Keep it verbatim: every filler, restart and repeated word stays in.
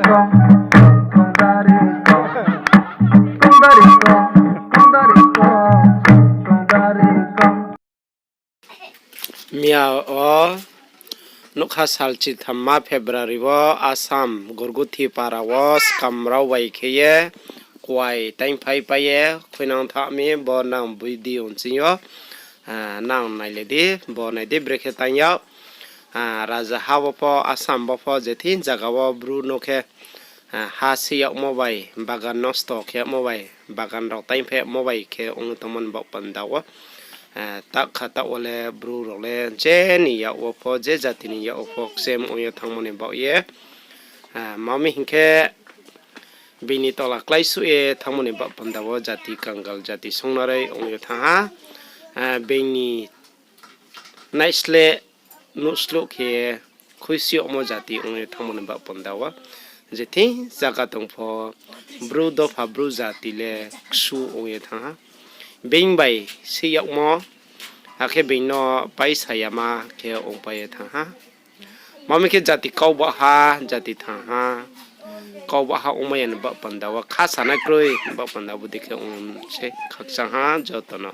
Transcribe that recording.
Miya wo nougkha sal chitham ma February wo Assam Gurguthi para wo skam rao bai khe ye kuai taingphai pai ye khuinang tha mi bo nang video nching yo, nang nailai di, bo nai di brekhe taing yag. Rajaha wo pho, Assam wo pho, je thing zaga wo Bru no khe, ha se yagmo bai, bagan nosto khe yagmo bai, bagan rao taingphai yagmo bai khe ong ye tongmo ni baoh panda wo. Taoh kha taoh wo le Bru rao le je ni yak wo pho, je jati ni yak wo pho kchem ong ye thanngmo ni baoh ye. Ma mi hing khe, being ni tola kláisuh ye thanngmo ni baoh panda wo jati kangal, jati songnaroi ong ye thanng ha. Being ni naisleh nuhsluh khe khuisi yagmo jati ong ye thanngmo ni baoh panda wo. Je thing zaga tong pho, Bru dopha, Bru jati le ksu ong ye thanng ha. Being bai se yagmo, akhe being no paisa yama khe ongpai ye thanng ha. Ma mi khe jati kau baha, jati thanng ha, kau baha ongmai ya ni baoh panda wo, kha sanai kroi baoh panda wo bodei khe ong se khakchang ha joto no.